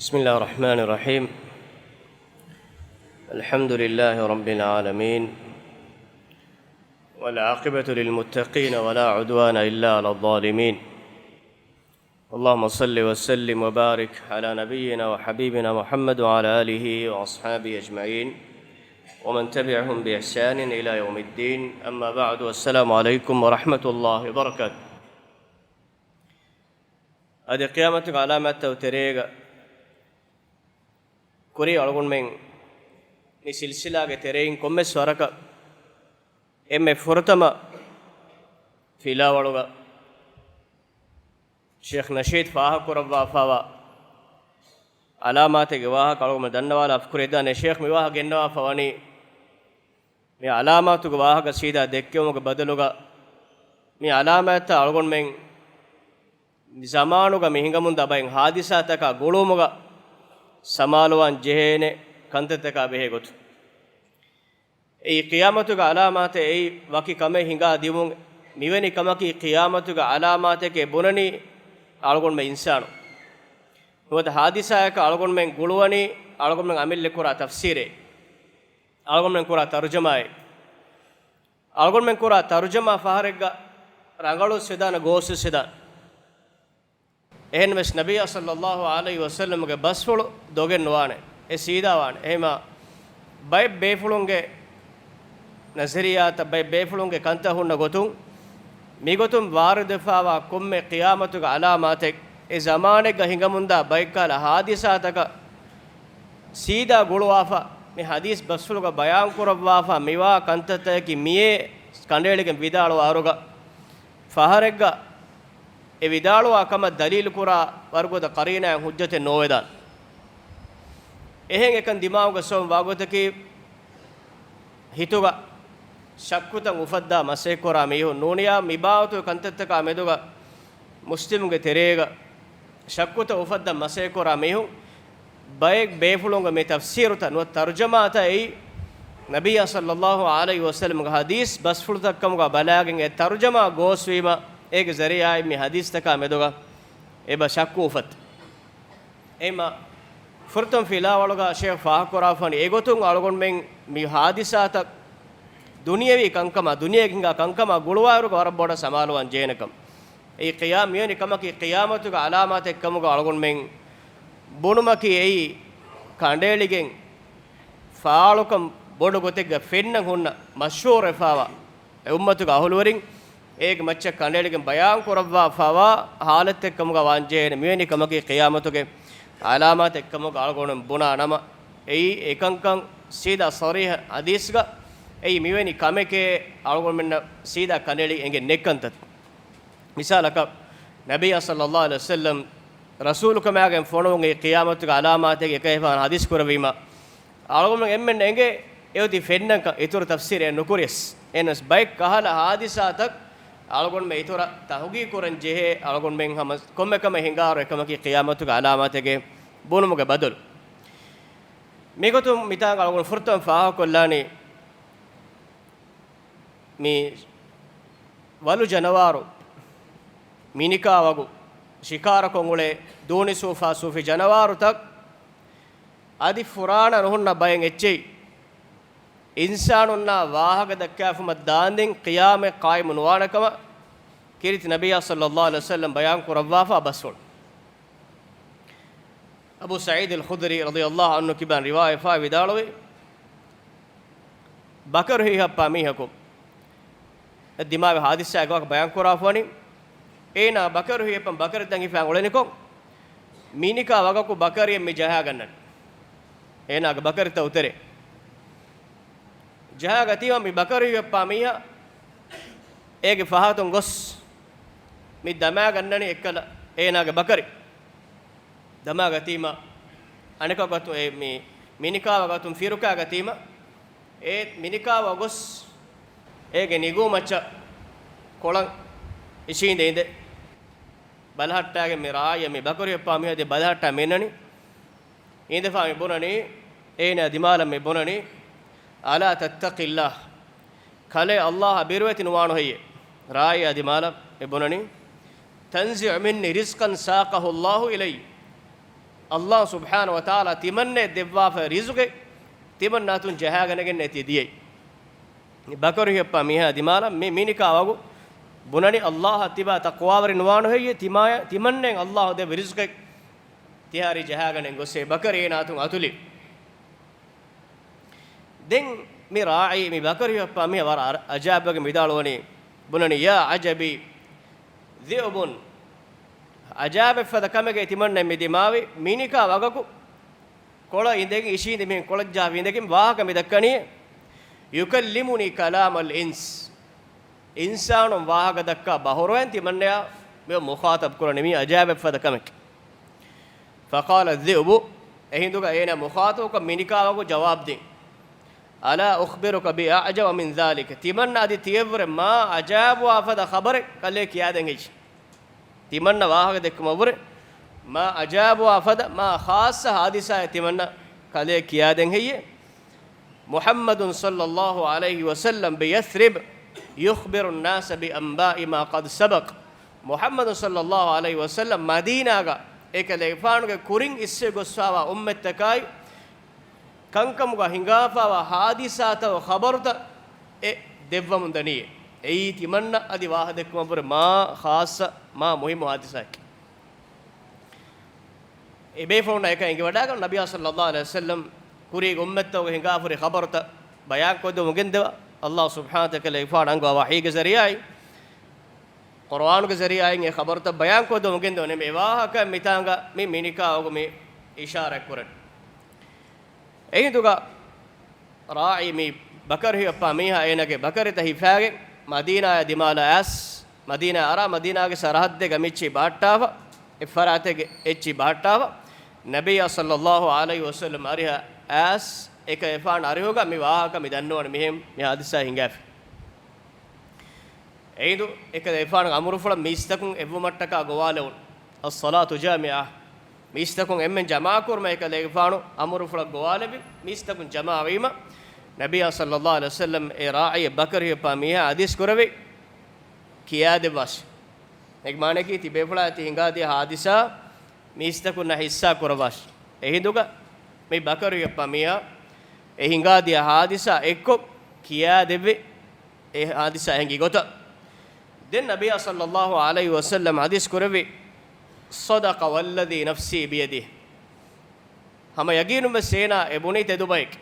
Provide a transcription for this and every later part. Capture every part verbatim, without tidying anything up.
بسم الله الرحمن الرحيم. الحمد لله رب العالمين، والعاقبة للمتقين، ولا عدوان إلا على الظالمين. اللهم صل وسلم وبارك على نبينا وحبيبنا محمد وعلى آله وأصحابه أجمعين، ومن تبعهم بإحسان إلى يوم الدين. أما بعد، السلام عليكم ورحمة الله وبركاته. އަދި ޤިޔާމަތުގެ ޢަލާމާތުތައް ތެރޭގަ ކުރީ އަޅުގަނޑުމެން މި ސިލްސިލާގެ ތެރެއިން ކޮންމެސް ވަރަކަށް އެންމެ ފުރަތަމަ ފިލާވަޅުގަ ޝޭޚް ނަޝީދު ފާހަގަކުރައްވާފައިވާ ޢަލާމާތެއްގެ ވާހަކަ އަޅުގަނޑުމެން ދަންނަވާލާ ފުކުރެއްދާނެ. ޝޭޚް މިވާހަކަ ގެންނަވާފަ ވަނީ މި ޢަލާމާތުގެ ވާހަކަ ސީދާ ދެއްކެވުމުގެ ބަދަލުގަ، މި ޢަލާމާތްތައް އަޅުގަނޑުމެން ޒަމާނުގަ މި ހިނގަމުންދާ ބައެއް ހާދިސާތަކާ ގުޅުވުމުގަ ސަމާލުވާން ޖެހޭނެ ކަންތައްތަކާ ބެހޭ ގޮތުން. އެއީ ޤިޔާމަތުގެ ޢަލާމާތެއް. އެއީ ވަކި ކަމެއް ހިނގާ ދިއުމުން މިވެނި ކަމަކީ ޤިޔާމަތުގެ ޢަލާމާތެކޭ ބުނަނީ އަޅުގަނޑުމެން އިންސާނުން. ނުވަތަ ހާދިސާއަކަށް އަޅުގަނޑުމެން ގުޅުވަނީ އަޅުގަނޑުމެން އަމިއްލަ ކުރާ ތަފްސީރޭ، އަޅުގަނޑުމެން ކުރާ ތަރުޖަމާއޭ. އަޅުގަނޑުމެން ކުރާ ތަރުޖަމާ ފަހަރެއްގަ ރަނގަޅުވެސް ވެދާނެ، ގޯސްވެސް ވެދާނެ. އެހެންވެސް ނަބިއްޔާ ޞައްލައްލާހު ޢަލައިހި ވަސައްލަމްގެ ބަސްފުޅު ދޮގެއް ނުވާނެ. އެ ސީދާ ވާނެ. އެހެމާ ބައެއް ބޭފުޅުންގެ ނަޒަރިއްޔާތައް، ބައެއް ބޭފުޅުންގެ ކަންތައް ހުންނަ ގޮތުން، މިގޮތުން ވާރިދުވެފައިވާ ކޮންމެ ޤިޔާމަތުގެ ޢަލާމާތެއް، އެ ޒަމާނެއްގަ ހިނގަމުންދާ ބައެއްކަހަލަ ހާދިސާތަކަށް ސީދާ ގުޅުވާފަ، މި ޙަދީޘް ބަސްފުޅުގަ ބަޔާންކުރައްވާފަ މިވާ ކަންތައްތަކަކީ މިއޭ ކަނޑައެޅިގެން ވިދާޅުވާ އަހަރުގަ، ފަހަރެއްގަ އެ ވިދާޅުވާ ކަމަށް ދަލީލުކުރާ ވަރުގަދަ ޤަރީނާއެއް ޙުއްޖަތެއް ނޯވެދާނެ. އެހެން އެކަން ދިމާވުގަ ސޯން ވާގޮތަކީ، ހިތުގަ ޝައްކުތައް އުފައްދާ މަސައްކަތްކުރާ މީހުން ނޫނިޔާ މިބާވަތުގެ ކަންތައްތަކާ މެދުގަ މުސްލިމުގެ ތެރޭގަ ޝައްކުތައް އުފައްދަން މަސައްކަތްކުރާ މީހުން ބައެއް ބޭފުޅުންގެ މި ތަފްސީރުތައް ނުވަތަ ތަރުޖަމާތައް އެއީ ނަބިއްޔާ ޞައްލައްލާހު ޢަލައިހި ވަސައްލަމްގެ ޙަދީޘް ބަސްފުޅުތައްކަމުގަ ބަލާގެން އެ ތަރުޖަމާ ގޯސްވީމަ، އޭގެ ޒަރީޢާއިން މި ޙަދީޘްތަކާ މެދުގަ އެބަ ޝައްކު އުފައްދޭ. އެހެމާ ފުރަތަމަ ފިލާވަޅުގަ ޝޭޚް ފާހަގަކުރާފަނީ އެގޮތުން އަޅުގަނޑުމެން މި ހާދިސާތައް ދުނިޔެވީ ކަންކަމާ، ދުނިޔޭގެ ހިނގާ ކަންކަމާ ގުޅުވާއިރުގަ ވަރަށް ބޮޑަށް ސަމާލުވާން ޖެހޭނެކަން. އެއީ ޤިޔާ-، މިވެނި ކަމަކީ ޤިޔާމަތުގެ ޢަލާމާތެއްކަމުގަ އަޅުގަނޑުމެން ބުނުމަކީ އެއީ ކަނޑައެޅިގެން ފާޅުކަން ބޮޑު ގޮތެއްގަ ފެންނަން ހުންނަ މަޝްހޫރުވެފައިވާ އެ އުއްމަތުގެ އަހުލުވެރިން އޭގެ މައްޗަށް ކަނޑައެޅިގެން ބަޔާން ކުރައްވާފައިވާ ޙާލަތެއްކަމުގަ ވާންޖެހޭނެ މިވެނި ކަމަކީ ޤިޔާމަތުގެ ޢަލާމާތެއްކަމުގަ އަޅުގަނޑު ބުނާ ނަމަ، އެއީ އެކަންކަން ސީދާ ޞަރީޙަ ޙަދީޘްގަ އެއީ މިވެނި ކަމެކޭ އަޅުގަނޑުމެންނަށް ސީދާ ކަނޑައެޅި އެނގެން ނެތް ކަންތައް. މިސާލަކަށް، ނަބިއްޔާ ޞައްލައްލާހު ޢަލައިހި ވަސައްލަމް ރަސޫލުކަމާގެން ފޮނުވުން އެއީ ޤިޔާމަތުގެ ޢަލާމާތެއް އެކަހެފާން ޙަދީޘް ކުރެއްވީމަ، އަޅުގަނޑުމެން އެންމެން އެނގޭ އެއޮތީ ފެންނަންކަން، އިތުރު ތަފްސީރެއް ނުކުރިޔަސް. އެހެނަސް ބައެއް ކަހަލަ ޙާދިސާތައް އަޅުގަނޑުމެން އިތުރަށް ތަޙުޤީޤު ކުރަން ޖެހޭ، އަޅުގަނޑުމެން ހަމަ ކޮންމެ ކަމެއް ހިނގާއިރު އެކަމަކީ ޤިޔާމަތުގެ ޢަލާމާތެކޭ ބުނުމުގެ ބަދަލު. މިގޮތުން މިތާނގަ އަޅުގަނޑު ފުރަތަމަ ފާހަގަކޮށްލާނީ، މި ވަލު ޖަނަވާރު، މިނިކާ ވަގު، ޝިކާރަކޮށް އުޅޭ ދޫނި ސޫފާ ސޫފި ޖަނަވާރުތައް އަދި ފުރާނަ ނުހުންނަ ބައެއް އެއްޗެހި އިންސާނުންނާ ވާހަކަ ދައްކާފުމަށް ދާންދެން ޤިޔާމަތް ޤާއިމު ނުވާނެ ކަމަށް ކީރިތި ނަބިއްޔާ ޞައްލައްލާހު ޢަލައިހި ވަސައްލަމް ބަޔާން ކުރައްވާފަ ބަސްފުޅު. އަބޫ ސަޢީދުލް ޚުދްރީ ރަޟިޔައްލާހު ޢަންހު ކިބައިން ރިވާޔަތްވެފައި ވިދާޅުވި، ބަކަރު ހިތްހައްޕާ މީހަކު، އެ ދިމާވި ހާދިސާއެއްގަ ވާހަކަ ބަޔާން ކުރާފަވަނީ، އޭނާ ބަކަރު ހިތްހައްޕަން ބަކަރިތައް ހިފާ އުޅެނިކޮށް، މިނިކާ ވަގަކު ބަކަރިއެއް މި ޖަހާގަންނަން. އޭނާގެ ބަކަރިތައް އުތެރޭ. ޖަހާގަތީމަ މި ބަކަރު ހިތްހައްޕާ މީހާ އޭގެ ފަހަތުން ގޮސް މި ދަމާގަންނަނީ އެއްކަލަ އޭނާގެ ބަކަރި. ދަމާގަތީމަ އަނެކާ ގޮތުން އެ މި މިނިކާ ވަގުތުން ފިރުކާގަތީމަ، އެ މިނިކާ ވަގު ގޮސް އޭގެ ނިގޫ މައްޗަށް ކޮޅަށް އިށީނދެ އިނދެ ބަލަހައްޓާގެން މި ރާއީ މި ބަކަރު ހިތްހައްޕާ މީހާ ދެ ބަލަހައްޓާ މިންނަނީ. އިނދެފާ މި ބުނަނީ، އޭނާ ދިމާލަށް މި ބުނަނީ، "ألا تتق الله؟" ކަލޭ ﷲ އަށް ބިރުވެތި ނުވާނު ހެއްޔޭ؟ ރާއީ ދިމާލަށް މި ބުނަނީ، "تنزع مني رزقا ساقه الله إلي؟" ﷲ ސުބްޙާނަހޫ ވަތަޢާލާ ތިމަންނައަށް ދެއްވާފައި ރިޒުގެ ތިމަންނަ އަތުން ޖަހާގަނެގެން އެތި ދިޔައީ. މި ބަކަރު ހިއްޕާ މީހާ ދިމާލަށް މި މިނިކާ ވަގު ބުނަނީ ﷲ އަށް ތިބާ ތަޤްވާވެރި ނުވާނު ހެއްޔޭ؟ ތިމާޔަ-، ތިމަންނައަށް ﷲ ދެއްވި ރިޒުގެ ތިހާރީ ޖަހާގަނެ ގޮސް އެ ބަކަރި އޭނާ އަތުން އަތުލި. ދެން މި ރާޢީ މި ބަކަރު ހިއްޕާ މީހާ ވަރަށް އަރަ-، އަޖާބަކަށް ވިދާޅުވަނީ، ބުނަނީ، "يا عجبي ذئب." އަޖާބެއްފަދަ ކަމެކޭ ތިމަންނަ މި ދިމާވި މިނިކާ ވަގަކު ކޮޅަށް އިނދެގެން އިށީނދެ މިހެން ކޮޅަށް ޖަހާފަ އިނދެގެން ވާހަކަ މި ދައްކަނީ، "يكلمني كلام الإنس." އިންސާނުން ވާހަކަ ދައްކާ ބަހުރުވައިން ތިމަންނަޔާ މި މުޚާޠަބް ކުރަނީ މީ އަޖާބެއްފަދަ ކަމެކޭ. فقال الذئب، އެހިނދުގަ އޭނާ މުޚާޠަބުކޮށް މިނިކާ ވަގު ޖަވާބު ދިން، "ألا أخبرك بأعجب من ذلك؟" ތިމަންނަ އަދި ތިއެއްވުރެ މާ އަޖާބުވާ ފަދަ ޚަބަރެއް ކަލޭ ކިޔާދޭން ހެއްޔޭ؟ ތިމަންނަ ވާހަކަ ދެއްކުމަށްވުރެ މާ އަޖާބުވާ ފަދަ މާ ޚާއްޞަ ޙާދިސާއެއް ތިމަންނަ ކަލޭ ކިޔާދޭން ހެއްޔޭ؟ محمد صلى الله عليه وسلم بيثرب يخبر الناس بأنباء ما قد سبق. މުޙައްމަދު ޞައްލައްލާހު ޢަލައިހި ވަސައްލަމް މަދީނާގަ އެކަލޭގެފާނުގެ ކުރިން އިސްވެ ގޮސްފާވާ އުއްމަތްތަކާއި ކަންކަމުގަ ހިނގާފާވާ ޙާދިސާތައް ޚަބަރުތައް އެ ދެއްވަމުން ދަނީ. އެއީ ތިމަންނަ އަދި ވާހަ ދެއްކުމަށްވުރެ މާ ޚާއްޞަ، މާ މުހިއްމު ޙާދިސާއެކޭ. އެ ބޭފުޅުންނަށް އެކަން އެނގިވަޑާގަން ނަބިއްޔާ ޞައްލައްލާހު ޢަލައިހި ވަސައްލަމް ކުރީގެ އުއްމަތްތަކުގެ ހިނގާފަ ހުރި ޚަބަރުތައް ބަޔާންކޮށްދެމުން ގެންދެވާ. ﷲ ސުބްޙާނަހު ވަތަޢާލާ އެކަލޭގެފާނު އަންގަވާ ވަޙީގެ ޒަރީޢާއި، ޤުރުއާނުގެ ޒަރީޢާއިން އެ ޚަބަރުތައް ބަޔާންކޮށްދެމުން ގެންދެވުނީ. މި ވާހަކަ މިތާނގަ މި މިނިކާ ވަގު މި އިޝާރާތް ކުރަން. އެހިނދުގަ ރާޢީ މި ބަކަރު ހިއްޕާ މީހާ އޭނާގެ ބަކަރިތައް ހިފާގެން މަދީނާއާ ދިމާލަށް އައިސް، މަދީނާ އަރާ މަދީނާގެ ސަރަޙައްދެއްގަ މިއެއްޗެހި ބަހައްޓާފަ، އެއްފަރާތެއްގެ އެއްޗެހި ބަހައްޓާފަ، ނަބިއްޔާ ޞައްލައްލާހު ޢަލައިހި ވަސައްލަމް އަރިހަށް އައިސް، އެކަލޭގެފާނު އަރިހުގަ މި ވާހަކަ މި ދަންނަވަން މިހެން މި ޙާދިސާ ހިނގާފި. އެހިނދު އެކަލޭގެފާނު އަމުރުފުޅަށް މީސްތަކުން އެއްވުމަށްޓަކާ ގޮވާލެވުނު. الصلاة جامعة. މީސްތަކުން އެންމެން ޖަމާކުރުމަށް އެކަލޭގެފާނު އަމުރުފުޅަށް ގޮވާލެވި، މީސްތަކުން ޖަމާވީމަ، ނަބިއްޔާ ޞައްލައްލާހު ޢަލައިހި ވަސައްލަމް އެ ރާޢީ ބަކަރު ހިއްޕާ މީހާ ޙަދީޘް ކުރެއްވި ކިޔާދެއްވާށި. އޭގެ މާނައަކީ ތިބޭފުޅާ އަތި ހިނގާދިޔަ ޙާދިސާ މީސްތަކުންނަށް ޙިއްޞާ ކުރައްވާށި. އެހިނދުގަ މި ބަކަރު ހިއްޕާ މީހާ އެ ހިނގާދިޔަ ޙާދިސާ އެއްކޮށް ކިޔާދެއްވި އެ ޙާދިސާ ހިނގި ގޮތަށް. ދެން ނަބިއްޔާ ޞައްލައްލާހު ޢަލައިހި ވަސައްލަމް ޙަދީޘް ކުރެއްވި، "صدق والذي نفسي بيده." ހަމަ ޔަގީނުންވެސް އޭނާ އެ ބުނީ ތެދު ބައެއް.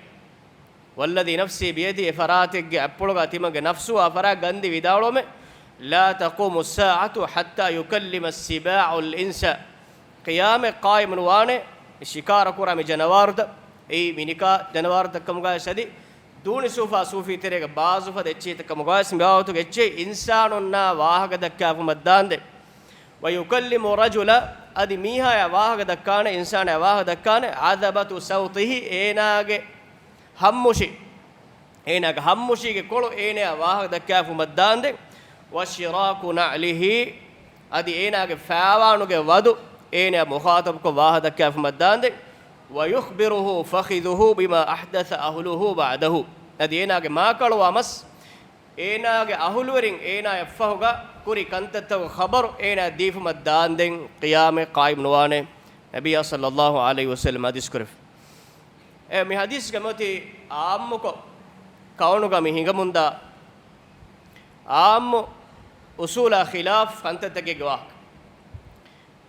"والذي نفسي بيده" އެ ފަރާތެއްގެ އަތްޕުޅުގަ ތިމަންގެ ނަފްސު އާ ފަރާތް ގަންދި ވިދާޅުވަމެ، "لا تقوم الساعة حتى يكلم السباع الإنس." ޤިޔާމަތް ޤާއިމު ނުވާނެ، މި ޝިކާރަ ކުރާ މި ޖަނަވާރުތައް، އެއީ މިނިކާ ޖަނަވާރުތައް ކަމުގައި ސަދި، ދޫނި ސޫފާ ސޫފީ ތެރޭގެ ބާޒުފަދަ އެއްޗެހިތައް ކަމުގައި ސި މިވާގޮތުގެ އެއްޗެހި އިންސާނުންނާ ވާހަކަ ދައްކާފުމަށް ދާންދެން. "ويكلم الرجل" އަދި މީހާޔާ ވާހަކަ ދައްކާނެ، އިންސާނާޔާ ވާހަކަ ދައްކާނެ، "عذبة سوطه" އޭނާގެ ހައްމުށި، އޭނާގެ ހައްމުށީގެ ކޮޅު އޭނާޔާ ވާހަކަ ދައްކާފުމަށް ދާންދެން. "وشراك نعله" އަދި އޭނާގެ ފާވާނުގެ ވަދު އޭނާޔާ މުޚާޠަބުކޮށް ވާހަކަ ދައްކާފުމަށް ދާންދެން. "ويخبره فخذه بما أحدث أهله بعده" އަދި އޭނާގެ މާކަޅުވާ މަސް، އޭނާގެ އަހުލުވެރިން އޭނާޔަށްފަހުގަ ކުރި ކަންތައްތަކުގެ ޚަބަރު އޭނާޔަށް ދީފުމަށް ދާންދެން ޤިޔާމަތް ޤާއިމް ނުވާނެ، ނަބިއްޔާ ޞައްލައްލާހު ޢަލައިހި ވަސައްލަމް ޙަދީޘް ކުރެއްވި. އެ މި ޙަދީޘްގެ މަތި ޢާއްމުކޮށް، ކައުނުގަ މި ހިނގަމުންދާ ޢާއްމު އުޞޫލާ ޚިލާފް ކަންތައްތަކެއްގެ ވާހަކަ.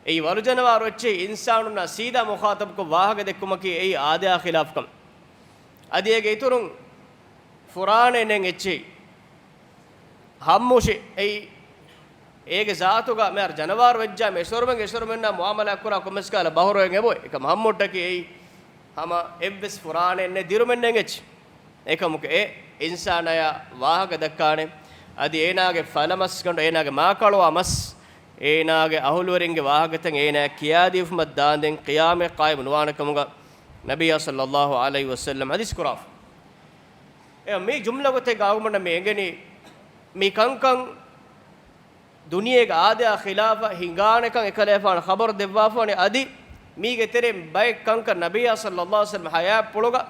އެއީ ވަރު ޖަނަވާރު އެއްޗެހި އިންސާނުންނާ ސީދާ މުޚާޠަބުކޮށް ވާހަކަ ދެއްކުމަކީ އެއީ އާދަޔާ ޚިލާފް ކަމެއް. އަދި އޭގެ އިތުރުން ފުރާނައެއް ނެތް އެއްޗެހި ހައްމުށި އެއީ އޭގެ ޒާތުގަ މިހާރު ޖަނަވާރު ވެއްޖާ މި އެސޮރުމެން އެސޮރުމެންނާ މުޢާމަލާ ކުރާ ކޮންމެސް ކަހަލަ ބަހުރުވެގެން އެބައޮތް. އެކަމް ހައްމުއްޓަކީ އެއީ ހަމަ އެއްވެސް ފުރާނައެއް ނެތް ދިރުމެއް ނެތް އެއްޗެއް. އެކަމަކު އެ އިންސާނާޔާ ވާހަކަ ދައްކާނެ. އަދި އޭނާގެ ފަލަމަސްގަނޑު، އޭނާގެ މާކަޅުވާ މަސް، އޭނާގެ އަހުލުވެރިންގެ ވާހަކަތައް އޭނާޔަށް ކިޔާދީފުމަށް ދާންދެން ޤިޔާމަތް ޤާއިމު ނުވާނެ ކަމުގަ ނަބިއްޔާ ޞައްލައްލާހު ޢަލައިހި ވަސައްލަމް ޙަދީޘް ކުރާފަ. އެ މި ޖުމްލަ ގޮތެއްގަ އަޅުގަނޑަށް މި އެނގެނީ މި ކަންކަން ދުނިޔޭގެ އާދަޔާ ޚިލާފަށް ހިނގާނެކަން އެކަލޭފާނު ޚަބަރު ދެއްވާފަ ވަނީ، އަދި މީގެ ތެރެއިން ބައެއް ކަންކަން ނަބިއްޔާ ޞައްލައްލާހު ޢަލައިހި ވަސައްލަމް ޙަޔާތްޕުޅުގަ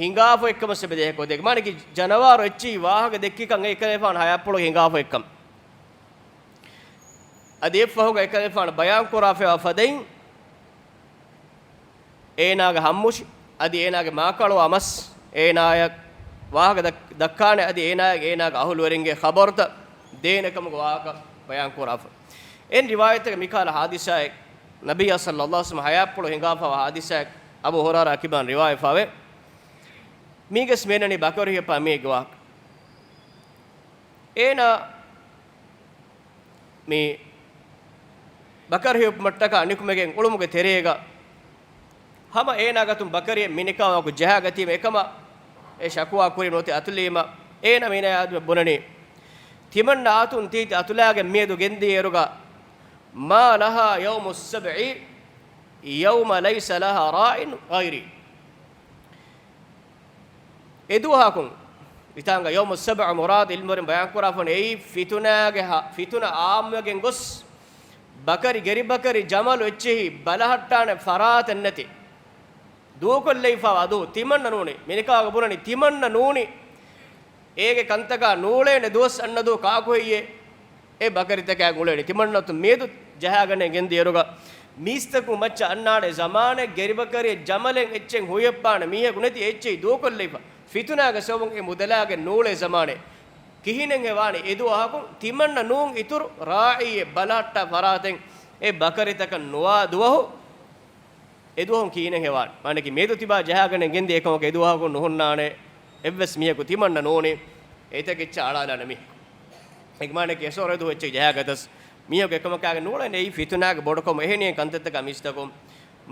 ހިނގާފަ އޮތްކަމަށް އެބަ ދޭހަކަށް އޮތޭ. މާނައަކީ ޖަނަވާރު އެއްޗެހި ވާހަކަ ދެއްކިކަން އެކަލޭފާނު ޙަޔާތްޕުޅުގަ ހިނގާފަ އޮތްކަން. އަދި އެއަށްފަހުގަ އެކަލޭފާނު ބަޔާން ކުރާފައިވާ ފަދައިން، އޭނާގެ ހައްމުށި، އަދި އޭނާގެ މާކަޅު އަމަސް، އޭނާޔަށް ވާހަކަ ދައް-، ދައްކާނެ، އަދި އޭނާޔަށް އޭނާގެ އަހުލުވެރިންގެ ޚަބަރުތައް ދޭނެ ކަމުގެ ވާހަކަ ބަޔާން ކުރާފަ. އެން ރިވާޔަތަކަށް މިކަހަލަ ހާދިސާއެއް، ނަބިއްޔާ ޞައްލަﷲ ޢަލައިހި ވަސައްލަމަ ހަޔާތްޕުޅު ހިނގާފަވާ ހާދިސާއެއް އަބޫ ހުރައިރާ ކިބާން ރިވާޔަތްފަވޭ. މީގެސް މޭނަނީ ބަކަރި ހިއްޕާ މީގެ ވާހަކަ. އޭނާ މި ބަކަރި ހިއްޕުމަށްޓަކާ ނިކުމެގެން އުޅުމުގެ ތެރޭގަ ހަމަ އޭނާ ގަތުން ބަކަރިއެއް މިނިކާ ވަގު ޖަހާގަތީމަ އެކަމަ އެ ޝަކުވާ ކުރީމަ ނުވަތަ އަތުލީމަ އޭނާ މިނާޔާ އަދި ބުނަނީ، ތިމަންނަ އާތުން ތީތި އަތުލާގެން މިއަދު ގެންދިޔަ އިރުގަ، ما لها يوم السبع يوم ليس لها راع غيري. އެދުވަހަކުން، މިތާނގަ ޔައުމުއްސަބްޢު މުރާދު ޢިލްމުވެރިން ބަޔާންކުރާފަން އެއީ ފިތުނާގެ ހަ-، ފިތުނަ ޢާއްމުވެގެން ގޮސް، ބަކަރި ގެރިބަކަރި ޖަމަލު އެއްޗެހި ބަލަހައްޓާނެ ފަރާތެއް ނެތި. ދޫކޮށްލައިފާވާ ދުވަހު ތިމަންނަ ނޫނީ، މިނިކާގަ ބުނަނީ ތިމަންނަ ނޫނީ، އޭގެ ކަންތަކާ ނޫޅޭނެ ދުވަސް އަންނަ ދުވަހު ކާކު ހެއްޔޭ؟ އެ ބަކަރިތަކާ އުޅޭނީ ތިމަންނަތު މިއަދު ޖަހާގަނެ ގެންދިޔައިރުގަ މީސްތަކުން މައްޗަށް އަންނާނެ ޒަމާނެއް ގެރިބަކަރިއެއް ޖަމަލެއް އެއްޗެއް ހުއިއައްޕާނެ މީހަކު ނެތި އެއްޗެހި ދޫކޮށްލައިފަ. ފިތުނާގެ ސަބަބުން އެ މުދަލާގެ ނޫޅޭ ޒަމާނެއް. ކިހިނެއް ހެވާނީ އެ ދުވަހަކުން ތިމަންނަ ނޫން އިތުރު ރާޢީއެއް ބަލަހައްޓާ ފަރާތެއް އެ ބަކަރިތަކަށް ނުވާ ދުވަހު؟ އެ ދުވަހުން ކިހިނެއް ހެވާނެ؟ މާނައަކީ މިއަދު ތިބާ ޖަހާގަނެ ގެންދިޔަ އެކަމަކު އެ ދުވަހަކުން ނުހުންނާނެ އެއްވެސް މީހަކު ތިމަންނަ ނޫނީ އެތަކެއްޗަށް އަޅާލާނެ މީހަކު. އޭގެ މާނައަކީ އެސޮރު އެ ދުވަހު އެއްޗެއް ޖަހާގަތަސް މީހަކު އެކަމަކާގެ ނޫޅެން އެއީ ފިތުނާގެ ބޮޑުކަމު އެހެނިހެން ކަންތައްތަކާ މީސްތަކުން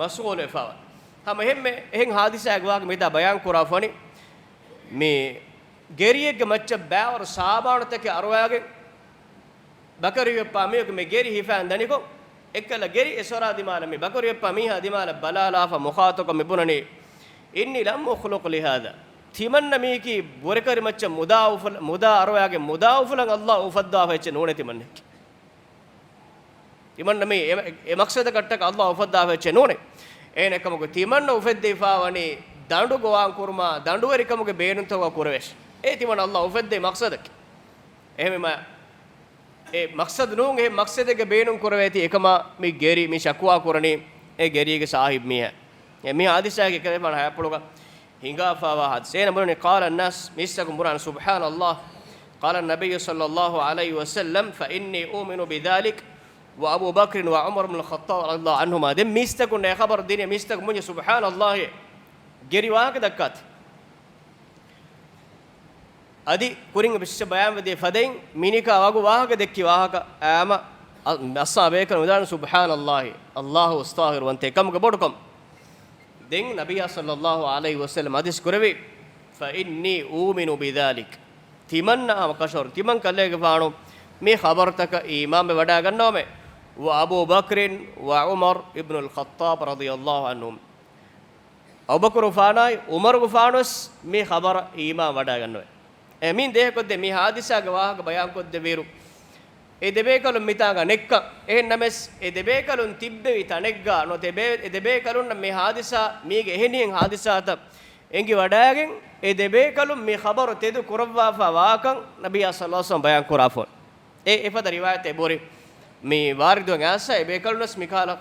މަޝްޣޫލުވެފަވާ. ހަމަ އެހެންމެ އެހެން ހާދިސާއެއް ވާގެ މިތާ ބަޔާން ކުރާފަނި މި ގެރިއެއްގެ މައްޗަށް ބާވަރު ސާބާނުތަކެއް އަރުވާގެން ބަކަރި ހިއްޕާ މީހަކު މި ގެރި ހިފާން ދަނިކޮށް، އެއްކަލަ ގެރި އެސޮރާ ދިމާލަށް މި ބަކަރި ހިއްޕާ މީހާ ދިމާލަށް ބަލާލާފަ މުޚާޠަބްކޮށް މި ބުނަނީ، إني لم أخلق لهذا. ތިމަންނަ މީކީ ބުރެކަރި މައްޗަށް މުދާ އުފުލ-، މުދާ އަރުވާގެން މުދާ އުފުލަން ﷲ އުފައްދާފަ އެއްޗެއް ނޫނޭ ތިމަންނައަކީ. ތިމަންނަ މީ އެ، އެ މަޤްޞަދަކަށްޓަކަ ﷲ އުފައްދާފަ އެއްޗެއް ނޫނޭ. އޭނަ އެކަމަކު ތިމަންނަ އުފެއްދެވިފާވަނީ ދަނޑު ގޮވާން ކުރުމާ، ދަނޑުވެރިކަމުގެ ބޭނުންތަކުގަ ކުރެވޭށި. އެ ތިމަން ﷲ އުފެއްދޭ މަޤްޞަދަކީ. އެހެންވީމަ، އެ މަޤްޞަދު ނޫން، އެ މަޤްޞަދެއްގެ ބޭނުން ކުރެވޭތީ އެކަމާ މި ގެރި، މި ޝަކުވާ ކުރަނީ އެ ގެރީގެ ސާހިބް މީހާ. އެ މި ހާދިސާގެ ކަލޭފާނު ހަޔާތްޕުޅުގަ ހިނގާފާވާ ހާދިސާ. އޭނަ ބުނަނީ، قال الناس، މީސްތަކުން ބުނާނެ، سبحان الله، قال النبي صلى الله عليه وسلم، فإني أؤمن بذلك، وأبو بكر وعمر بن الخطاب رضي الله عنهما. ދެން މީސްތަކުން އެ ޚަބަރު ދިނީ، މީސްތަކުން ބުނީ، سبحان الله، ގެރި ވާހަކަ ދައްކާތި. އަދި ކުރިން ބިސް ބަޔާންވެދިޔަ ފަދައިން މިނިކާ ވަގު ވާހަކަ ދެއްކި ވާހަކަ އާމަ އަ-، އައްސާބޭކަން ވިދާނު، سبحان الله، ﷲ އިސްތަޣްފިރުވަންތެ ކަމުގެ ބޮޑުކަމު. ދެން ނަބިއްޔާ ޞައްލައްލާހު ޢަލައިހި ވަސައްލަމަ ޙަދީޘް ކުރެއްވި، فإني أؤمن بذلك. ތިމަންނަ ހަމަ ކަށަވަރު، ތިމަން ކަލޭގެފާނު މި ޚަބަރުތަކަށް އީމާންވެ ވަޑައިގަންނަވަމޭ. وأبو بكر وعمر بن الخطاب رضي الله عنهم. އަބޫބަކުރުގެފާނާއި ޢުމަރުގެފާނުވެސް މި ޚަބަރަށް އީމާން ވަޑައިގަންނަވަމޭ. އެ މިން ދޭހަކޮށްދޭ މި ޙާދިސާގެ ވާހަކަ ބަޔާންކޮށްދެއްވިއިރު، އެ ދެބޭކަލުން މިތާނގަ ނެއްކަން. އެހެން ނަމަވެސް، އެ ދެބޭކަލުން ތިއްބެވި ތަނެއްގަ ނުވަތަ އެ ދެބޭކަލުންނަށް މި ޙާދިސާ، މީގެ އެހެނިހެން ޙާދިސާތައް އެނގިވަޑައިގެން، އެ ދެބޭކަލުން މި ޚަބަރު ތެދު ކުރައްވާފަ ވާކަން ނަބިއްޔާ ޞައްލައްލާހު ޢަލައިހި ވަސައްލަމަ ބަޔާން ކުރާފަ. އެ އެފަދަ ރިވާޔަތެއް އެބަހުރި. މި ވާރިދުވެ އައިސް އެބޭކަލުންވެސް މިކަހަލަ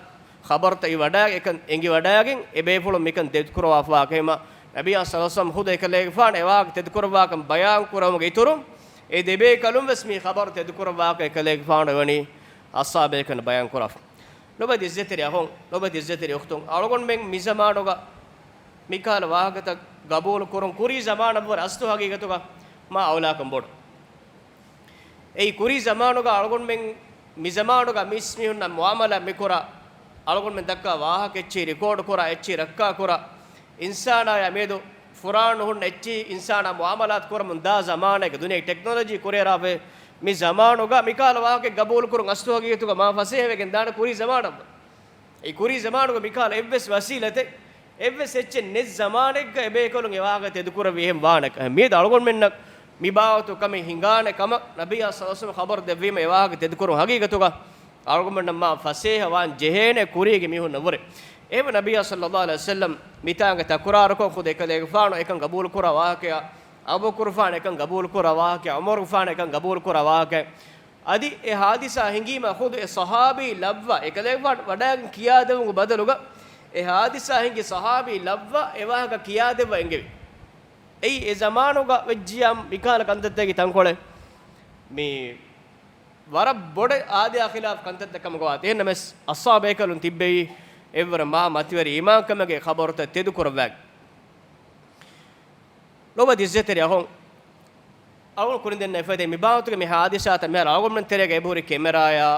ޚަބަރުތައް އެނގިވަޑައިގެން، އެކަން އެނގިވަޑައިގެން އެބޭފުޅުން މިކަން ތެދުކުރައްވާފަ ވާކަމަށް ނަބިއްޔާ ޞައްލައްލާހު ޢަލައިހި ވަސައްލަމަ ޚުދު އެކަލޭގެފާނު އެވާހަކަ ތެދުކުރައްވާކަން ބަޔާން ކުރެއްވުމުގެ އިތުރުން، އެ ދެބޭކަލުންވެސް މި ޚަބަރު ތެދުކުރައްވާކަން އެކަލޭގެފާނު އެވަނީ އައްސާބޭކަން ބަޔާން ކުރާފަ. ލޮބުވެތި އިއްޒަތްތެރި އަޚުން، ލޮބުވެތި އިއްޒަތްތެރި އުޚްތުން، އަޅުގަނޑުމެން މި ޒަމާނުގަ މިކަހަލަ ވާހަކަތައް ގަބޫލު ކުރުން ކުރީ ޒަމާނަށްވުރެ އަސްލު ހަގީގަތުގަ މާ އައުލާކަން ބޮޑު. އެއީ ކުރީ ޒަމާނުގަ އަޅުގަނޑުމެން، މި ޒަމާނުގަ މީސްމީހުންނަށް މުޢާމަލާތް މިކުރާ، އަޅުގަނޑުމެން ދައްކާ ވާހަކަ އެއްޗެހި ރެކޯޑް ކުރާ، އެއްޗެހި ރައްކާ ކުރާ، އިންސާނާޔާ މިއަދު ފުރާނަ ނުހުންނަ އެއްޗެހި އިންސާނާ މުޢާމަލާތު ކުރަމުން ދާ ޒަމާނެއްގަ ދުނިޔޭގެ ޓެކްނޮލޮޖީ ކުރިއަރާފައި މި ޒަމާނުގަ މިކަހަލަ ވާހަކައެއް ގަބޫލު ކުރުން އަސްލު ހަގީގަތުގަ މާ ފަސޭހަވެގެން ދާނެ ކުރީ ޒަމާނަށްވުރެ. އެ ކުރީ ޒަމާނުގަ މިކަހަލަ އެއްވެސް ވަސީލަތެއް، އެއްވެސް އެއްޗެއް ނެތް ޒަމާނެއްގަ އެބޭކަލުން އެ ވާހަކަ ތެދުކުރެއްވި އެހެން ވާނެ. މިއަދު އަޅުގަނޑުމެންނަށް މި ބާވަތު ކަމެއް ހިނގާނެ ކަމަށް ނަބިއްޔާ ޞައްލައްލާހު ޢަލައިހި ވަސައްލަމަ ޚަބަރު ދެއްވީމަ އެ ވާހަކަ ތެދުކުރުން ހަގީގަތުގަ އަޅުގަނޑުމެންނަށް މާ ފަސޭހަ ވާން ޖެހޭނެ ކުރީގެ މީހުންނަށްވުރެ. އެހެންވެ ނަބިއްޔާ ޞައްލައްލާހު ޢަލައިހި ވަސައްލަމަ މިތާނގަ ތަކުރާރުކޮށް ޚުދު އެކަލޭގެފާނު އެކަން ގަބޫލުކުރާ ވާހަކަޔާ، އަބޫބަކުރުގެފާނު އެކަން ގަބޫލުކުރާ ވާހަކަޔާ، ޢުމަރުގެފާނު އެކަން ގަބޫލުކުރާ ވާހަކަޔާ، އަދި އެ ޙާދިސާ ހިނގީމަ ޚުދު އެ ޞަޙާބީ ލައްވާ އެކަލޭގެފާނު ވަޑައިގެން ކިޔާދެވުމުގެ ބަދަލުގަ، އެ ހާދިސާ ހިނގި ޞަޙާބީ ލައްވާ އެ ވާހަކަ ކިޔާދެއްވާ އެނގެވި. އެއީ އެ ޒަމާނުގަ ވެއްޖިޔާ މިކަހަލަ ކަންތައްތަކެއް ތަންކޮޅެއް މި ވަރަށް ބޮޑަށް އާދަޔާ ޚިލާފު ކަންތައްތައް ކަމުގަ ވާތީ. އެހެންނަމަވެސް އަޞްޙާބޭކަލުން ތިއްބެވީ އެއްވަރަށް މާ މަތިވެރި އީމާންކަމެއްގެ ޚަބަރުތައް ތެދުކުރައްވާ. ލޯބިވެތި އިއްޒަތްތެރި އަޚުން، އަޅުގަނޑު ކުރިން ދެންނެވި ފަދައިން މި ބާވަތުގެ މި ހާދިސާތައް މިހާރު އަޅުގަނޑުމެން ތެރޭގަ އެބަހުރި ކެމެރާއާ،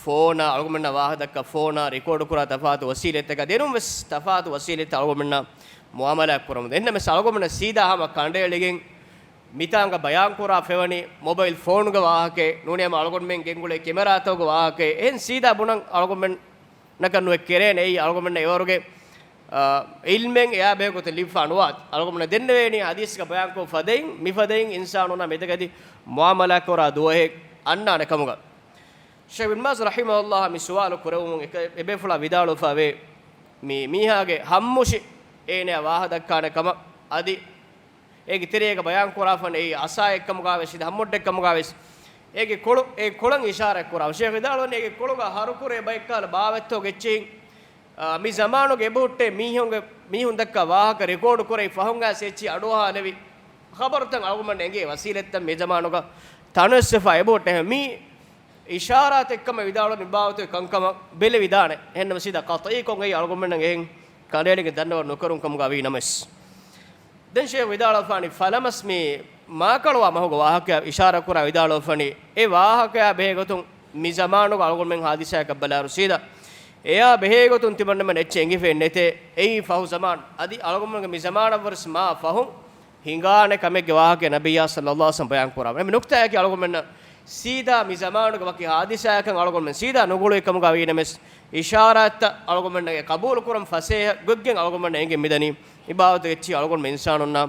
ފޯނާ، އަޅުގަނޑުމެންނަށް ވާހަކަ ދައްކާ ފޯނާ، ރިކޯޑު ކުރާ ތަފާތު ވަސީލަތްތަކާ ދެނުން ވެސް ތަފާތު ވަސީލަތްތައް އަޅުގަނޑުމެންނަށް މުއާމަލާތް ކުރަމުން. އެހެންނަމަވެސް އަޅުގަނޑުމެންނަށް ސީދާ ހަމަ ކަނޑައެޅިގެން މިތާނގަ ބަޔާންކުރާ ފެވަނީ މޮބައިލް ފޯނުގެ ވާހަކައެއް ނޫނީ ހަމަ އަޅުގަނޑުމެން ގެންގުޅޭ ކެމެރާތަކުގެ ވާހަކައެއް. އެހެން ސީދާ ބުނަން އަޅުގަނޑުމެން ނަކަށް ނުވެ ކެރޭނެ. އެއީ އަޅުގަނޑުމެންނަށް އެވަރުގެ، އާ، ޢިލްމެއް އެއާ ބެހޭގޮތެއް ލިބިފާ ނުވާތީ. އަޅުގަނޑުމެންނަށް ދެންނެވޭނީ ޙަދީޘްގަ ބަޔާންކޮށް ފަދައިން، މިފަދައިން އިންސާނުންނާ މެދުގައި މުއާމަލާތް ކުރާ ދުވަހެއް އަންނާނެ ކަމުގަ. ޝޭޚް ބިން ބާޒް ރަޙިމަހުﷲ މި ސުވާލު ކުރެވުމުން އެކަ-، އެބޭފުޅާ ވިދާޅުވެފަވޭ، މި މީހާގެ ހައްމުށި އޭނަޔާ ވާހަކަ ދައްކާނެ ކަމަށް. އަދި އޭގެ ތެރޭގަ ބަޔާން ކުރާފަން އެއީ އަސާއެއްކަމުގާވެސް ހައްމުއްޑެއްކަމުގާވެސް އޭގެ ކޮޅު، އޭ ކޮޅަށް އިޝާރާތް ކުރާ. ޝޭޚް ވިދާޅުވަނީ އޭގެ ކޮޅުގަ ހަރުކުރޭ ބައެއްކަހަލަ ބާވަތްތޯ ގެއްޗެހިން، އާ، މި ޒަމާނުގެ އެބަހުއްޓޭ މީހުންގެ، މީހުން ދައްކާ ވާހަކަ ރެކޯޑު ކުރެވި ފަހުން އައިސް އެއްޗިހި އަޑުއަހާލެވި ޚަބަރުތައް އަޅުގަނޑުމެން އެނގޭ ވަސީލަތްތައް މި ޒަމާނުގަ ތަނަވަސްވެފާ އެބަހުއްޓޭ. މީ އިޝާރާތެއްކަމަށް ވިދާޅުވަނީ ބާވަތުގެ ކަންކަމަށް ބެލެވިދާނެ. އެހެންނަމަ ސީދާ ޤަޠްޢީކޮށް އެއީ އަޅުގަނޑުމެންނަށް އެހެން ކަނޑައެޅިގެން ދަންނަވަން ނުކުރުން ކަމުގަ ވީ ނަމަވެސް. ދެން ޝޭޚް ވިދާޅުވެފާނީ، ފަލަމަސް މި މާކަޅުވާ މަހުގެ ވާހަކަޔާ އިޝާރާ ކުރާ ވިދާޅުވެފަނީ، އެ ވާހަކަޔާ ބެހޭގޮތުން މި ޒަމާނުގަ އަޅުގަނޑުމެން ހާދިސާއަކަށް ބަލާއިރު ސީދާ އެޔާ ބެހޭގޮތުން ތިމަންނަމެން އެއްޗެއް އެނގިފައެއް ނެތޭ. އެއީ ފަހު ޒަމާން. އަދި އަޅުގަނޑުމެންގެ މި ޒަމާނަށްވުރެސް މާ ފަހުން ހިނގާނެ ކަމެއްގެ ވާހަކަ ނަބިއްޔާ ޞައްލައްލާހު ޢަލައިހި ވަސައްލަމް ބަޔާން ކުރާ. އެމެ ނުކްތާއަކީ އަޅުގަނޑުމެންނަށް ސީދާ މި ޒަމާނުގެ ވަކި ހާދިސާއަކަށް އަޅުގަނޑުމެން ސީދާ ނުގުޅުވި ކަމުގަ ވީ ނަމަވެސް، އިޝާރާތްތައް އަޅުގަނޑުމެންނަށް ޤަބޫލު ކުރަން ފަސޭހަ ގޮތްގެން އަޅުގަނޑުމެންނަށް އެނގެން މިދަނީ. މި ބާވަތުގެ އެއްޗިހި އަޅުގަނޑުމެން އިންސާނުންނާ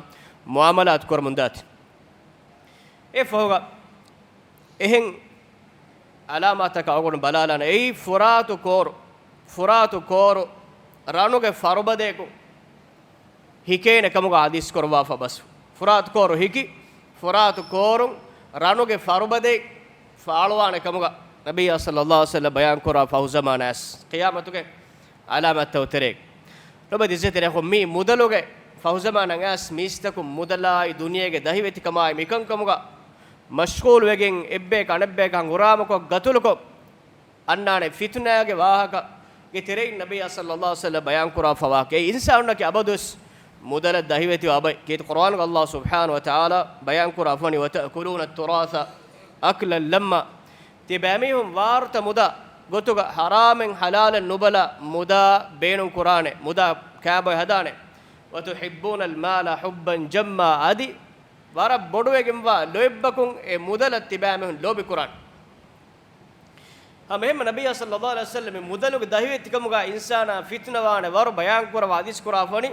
މުއާމަލާތު ކުރަމުންދާތީ. އެ ފަހުގަ އެހެން އަލާމާތަކަށް އަޅުގަނޑު ބަލާލާނެ. އެއީ ފުރާތު ކޯރު، ފުރާތު ކޯރު ރަނުގެ ފަރުބަދަޔަކު ހިކޭނެ ކަމުގަ ޙަދީޘް ކުރައްވާފަ ބަސް. ފުރާތު ކޯރު ހިކި، ފުރާތު ކޯރުން ރަނުގެ ފަރުބަދައެއް ފާޅުވާނެ ކަމުގަ ނަބިއްޔާ ޞައްލައްލާހު ޢަލައިހި ވަސައްލަމް ބަޔާން ކުރާ ފަހު ޒަމާނާސް ޤިޔާމަތުގެ އަލާމާތްތައް ތެރޭގަ. ލޮބުވެތި އިއްޒަތްތެރި އަޚުން، މި މުދަލުގެ ފަހުޒަމާނަށް އައިސް މީސްތަކުން މުދަލާއި ދުނިޔޭގެ ދަހިވެތިކަމާއި މިކަންކަމުގަ މަޝްޣޫލުވެގެން އެއްބަޔަކަށް އަނެއްބަޔަކަށް ހަނގުރާމަކޮށް ގަތުލުކޮށް އަންނާނެ ފިތުނާގެ ވާހަކަގެ ތެރެއިން ނަބިއްޔާ ޞައްލައްލާހު ޢަލައިހި ވަސައްލަމް ބަޔާންކުރާފަ ވާހަކަ. އެ އިންސާނުންނަކީ އަބަދުވެސް މުދަލަށް ދަހިވެތިވާ ބައެއް. ކީރިތި ޤުރުއާނުގަ ﷲ ސުބްޙާނަހު ވަތަޢާލާ ބަޔާންކުރާ ފަނި، "وتأكلون التراث أكلا لما." ތިބާމީހުން ވާރުތަ މުދާ ގޮތުގަ ޙަރާމެއް ޙަލާލެއް ނުބަލާ މުދާ ބޭނުން ކުރާނެ، މުދާ ކާބޮއެ ހަދާނެ. "وتحبون المال حبا جما." އަދި ވަރަށް ބޮޑުވެގެންވާ ލޯތްބަކުން އެ މުދަލަށް ތިބާމީހުން ލޯބި ކުރާނެ. ހަމަ އެހެންމެ ނަބިއްޔާ ޞައްލައްލާހު ޢަލައިހި ވަސައްލަމް މި މުދަލުގެ ދަހިވެތިކަމުގަ އިންސާނާ ފިތުނަވާނެ ވަރު ބަޔާންކުރައްވާ ޙަދީޘް ކުރާ ފަނި،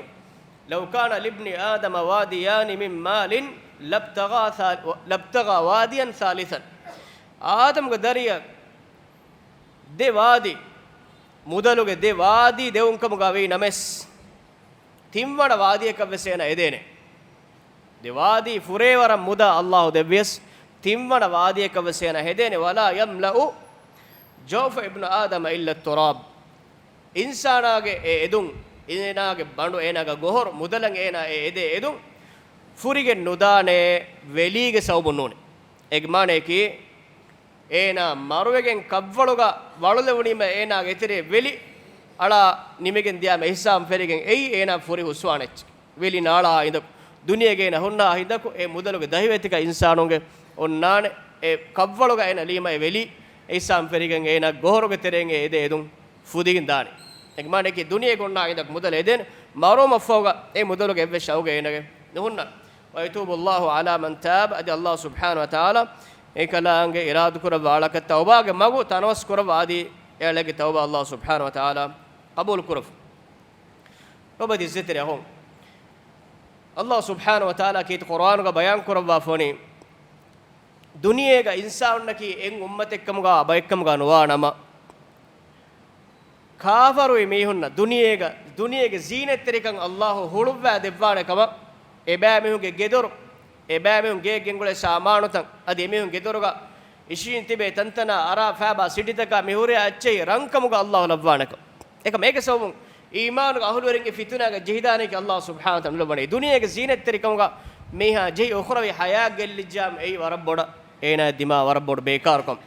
"لو كان لابن آدم واديان من مال لابتغى ثال-، لابتغى واديا ثالثا." އާދަމްގެ ދަރިއަށް ދެ ވާދީ، މުދަލުގެ ދެ ވާދީ ދެވުންކަމުގަ ވީ ނަމަވެސް، ތިންވަނަ ވާދީއަކަށްވެސް އޭނަ އެދޭނެ. ދެ ވާދީ ފުރޭވަރަށް މުދާ ﷲ ދެއްވިޔަސް، ތިންވަނަ ވާދީއަކަށްވެސް އޭނަ ހެދޭނެ. "ولا يملأ جوف ابن آدم إلا التراب." އިންސާނާގެ އެ އެދުން، އޭނާގެ ބަނޑު، އޭނާގެ ގޮހޮރު، މުދަލަށް އޭނާ އެ އެދޭ އެދުން ފުރިގެން ނުދާނެ، ވެލީގެ ސަބަބުން ނޫނޭ. އޭގެ މާނަޔަކީ، އޭނާ މަރުވެގެން ކަށްވަޅުގަ ވަޅުލެވުނީމަ އޭނާގެ އެތެރޭ ވެލި އަޅާ ނިމިގެން ދިޔާމަ އެހިސާބުން ފެށިގެން އެއީ އޭނާ ފުރި ހުސްވާނެ އެއްޗެއް. ވެލި ނާޅާ އިނދަކު، ދުނިޔޭގަ އޭނާ ހުންނާ ހިނދަކު އެ މުދަލުގެ ދަހިވެތިކަން އިންސާނުންގެ އޮންނާނެ. އެ ކަށްވަޅުގަ އޭނާ ލީމަ އެ ވެލި އެހިސާބުން ފެށިގެން އޭނާ ގޮހޮރުގެ ތެރެއިން އެ އެދޭ އެދުން ފުދިގެން ދާނެ. އޭގެ މާނަޔަކީ ދުނިޔޭގަ އޮންނާ ހިނދަކު މުދަލަށް އެދޭނެ، މަރުވުމަށްފަހުގަ އެ މުދަލުގެ އެއްވެސް ޝައުގެއް އޭނާގެ ނުހުންނަ. "ويتوب الله على من تاب." އަދި ﷲ ސުބްޙާނަހު ވަތަޢާލާ އެކަލާނގެ އިރާދަކުރައްވާ އަޅަކަށް ތައުބާގެ މަގު ތަނަވަސް ކުރައްވާ އަދި އެ އަޅެއްގެ ތައުބާ ﷲ ސުބްޙާނަހު ވަތަޢާލާ ޤަބޫލު ކުރަފު. ލޮބުވެތި އިއްޒަތްތެރި އަޚުން، ﷲ ސުބްޙާނަހު ވަތަޢާލާ ކީރިތި ޤުރުއާނުގަ ބަޔާން ކުރައްވާފަ ވަނީ، ދުނިޔޭގަ އިންސާނުންނަކީ އެއް އުއްމަތެއްކަމުގަ ބައެއްކަމުގަ ނުވާ ނަމަ، ކާފަރުވި މީހުންނަށް ދުނިޔޭގަ، ދުނިޔޭގެ ޒީނަތްތެރިކަން ﷲ ހުޅުއްވާ ދެއްވާނެ ކަމަށް، އެބައިމީހުންގެ ގެދޮރު، އެބައިމީހުން ގެއެއް ގެންގުޅޭ ސާމާނުތައް، އަދި އެމީހުން ގެދޮރުގަ އިށީން ތިބޭ ތަންތަނާ އަރާ ފައިބާ ސިޓީތަކާ މިހުރިހާ އެއްޗެހި ރަންކަމުގަ ﷲ ލައްވާނެކަން. އެކަމަ އޭގެ ސަބަބުން އީމާނުގެ އަހުލުވެރިންގެ ފިތުނާގަ ޖެހިދާނެކޭ ﷲ ސުބްޙާނަހޫ ވަތަޢާލާ ނުލައްވަނީ. ދުނިޔޭގެ ޒީނަތްތެރިކަމުގަ މީހާ ޖެހި އުޚްރަވީ ޙަޔާތް ގެއްލިއްޖާމަ އެއީ ވަރަށް ބޮޑަށް އޭނާ ދިމާ ވަރަށް ބޮޑު ބޭކާރުކަން.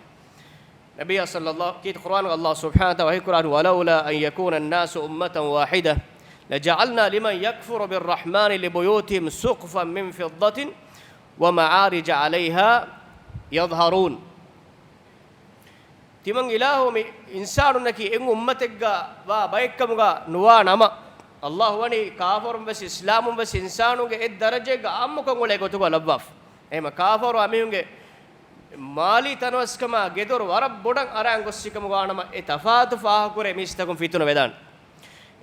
ނަބިއްޔާ ޞައްލައްލާހު، ކީރިތި ޤުރުއާނުގަ ﷲ ސުބްޙާނަހޫ ވަތަޢާލާ ވަޙީ ކުރާނީ، ولولا أن يكون الناس أمة واحدة لجعلنا لمن يكفر بالرحمن لبيوتهم سقفا من فضة ومعارج عليها يظهرون. ތިމަން އިލާހު މި އިންސާނުންނަކީ އެއް އުއްމަތެއްގަ ވާ ބައެއްކަމުގަ ނުވާ ނަމަ، ﷲ ވަނީ ކާފަރުން ވެސް އިސްލާމުން ވެސް އިންސާނުންގެ އެއް ދަރަޖައެއްގަ އާއްމުކޮށް އުޅޭ ގޮތުގަ ލައްވާފަ. އެހެމަ ކާފަރު އަމިހުންގެ މާލީ ތަނަވަސްކަމާ ގެދޮރު ވަރަށް ބޮޑަށް އަރާން ގޮއްސިކަމުގަ ވާނަމަ، އެ ތަފާތު ފާހަގަކުރޭ މީސްތަކުން ފިތުނަ ވެދާނެ.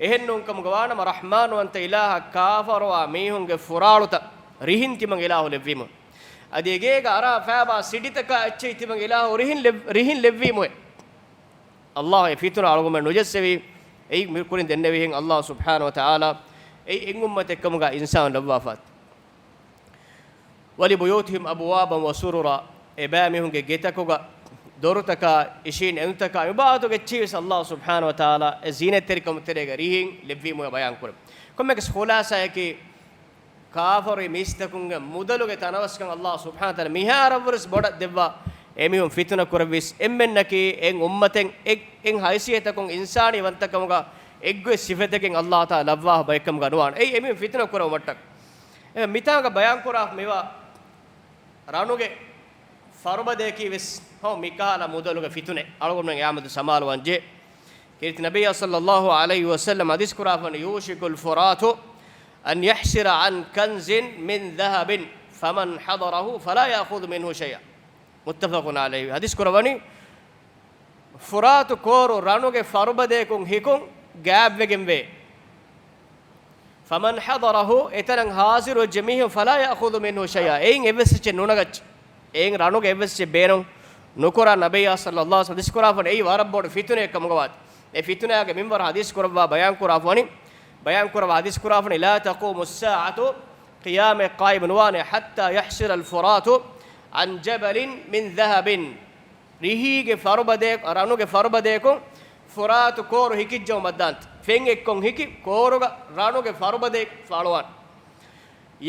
އެހެން ނޫންކަމުގަ ވާނަމަ، ރަޙްމާންވަންތަ އިލާހަށް ކާފަރުވާ މީހުންގެ ފުރާޅުތައް ރިހިން ތިމަން އިލާހު ލެއްވީމު. އަދި އެގޭގަ އަރާ ފައިބާ ސިޑިތަކާ އެއްޗެހި ތިމަން އިލާހު ރިހިން ލެއް-، ރިހިން ލެއްވީމުއެ. ﷲ އެ ފިތުނަ އަޅުގަނޑުމެން ނުޖައްސެވީ. އެއީ މި ކުރިން ދެންނެވިހެން ﷲ ސުބްޙާނަހޫ ވަތަޢާލާ އެއީ އެއް އުއްމަތެއްކަމުގަ އިންސާނު ލައްވާފަ. ولبيوتهم أبوابا وسررا، އެބައިމީހުންގެ ގެތަކުގަ ދޮރުތަކާ، އިށީން އެނދުތަކާ، މިބާވަތުގެ އެއްޗިހި ވެސް ﷲ ސުބްޙާނަހޫ ވަތަޢާލާ އެ ޒީނަތްތެރިކަމުގެ ތެރޭގަ ރިހިން ލެއްވީމުއޭ ބަޔާން ކުރޭ. ކޮންމެއަކަސް ޚުލާޞާއަކީ، ކާފަރު މީސްތަކުންގެ މުދަލުގެ ތަނަވަސްކަން ﷲ ސުބްޙާނަހޫ ވަތަޢާލާ މިހާރަށްވުރެސް ބޮޑަށް ދެއްވާ، އެމީހުން ފިތުނަ ކުރެއްވީސް އެންމެންނަކީ އެއް އުއްމަތެއް އެއް، އެއް ހައިސިއްޔަތަކުން އިންސާނީ ވަންތަކަމުގަ އެއްގޮތް ސިފަތަކެއް ﷲ ތާ ލައްވާ ބައެއްކަމުގަ ނުވާނެ. އެއީ އެމީހުން ފިތުނަ ކުރެވުމަށްޓަކަ. އެ މިތާނގަ ބަޔާން ކުރާ މިވާ ރަނުގެ ފަރުބަދަޔަކީ ވެސް ހަމަ މިކަހަލަ މުދަލުގެ ފިތުނެއް އަޅުގަނޑުމެން އާމަދު ސަމާލުވަން ޖެހޭ. ކީރިތި ނަބިއްޔާ ޞައްލައްލާހު ޢަލައިހި ވަސައްލަމް ޙަދީޘް ކުރާފަނި، يوشك الفرات أن يحسر عن كنز من ذهب فمن حضره فلا يأخذ منه شيئا. متفق عليه. ޙަދީޘް ކުރަވަނީ، ފުރާތު ކޯރު ރަނުގެ ފަރުބަދަޔަކުން ހިކުން ގާތްވެގެންވޭ. فمن حضره، އެތަނަށް ޙާޟިރުވެއްޖެ މީހުން، فلا يأخذ منه شيئا، އެއިން އެއްވެސް އެއްޗެއް ނުނަގައްޗޭ. އެއިން ރަނުގެ އެއްވެސް އެއްޗެއް ބޭނުން ނުކުރާ. ނަބިއްޔާ ޞައްލައްލާހު ޢަލައިހި ވަސައްލަމް ޙަދީޘް ކުރާފަނި، އެއީ ވަރަށް ބޮޑު ފިތުނައެއް ކަމުގަ ވާތީ. އެ ފިތުނާގެ މިންވަރު ޙަދީޘް ކުރައްވާ ބަޔާން ކުރާފަނި، ބަޔާން ކުރައްވާ ޙަދީޘް ކުރާފަނި، لا تقوم الساعة، ޤިޔާމަތް ޤާއިމު ނުވާނެ، حتى يحسر الفرات عن جبل من ذهب. ރިހީގެ ފަރުބަދަޔަކު، ރަނުގެ ފަރުބަދަޔަކު ފުރާތު ކޯރު ހިކިއްޖައުމަށްދާންތަ. ފެން އެއްކޮށް ހިކި ކޯރުގަ ރަނުގެ ފަރުބަދަޔަކު ފާޅުވާން.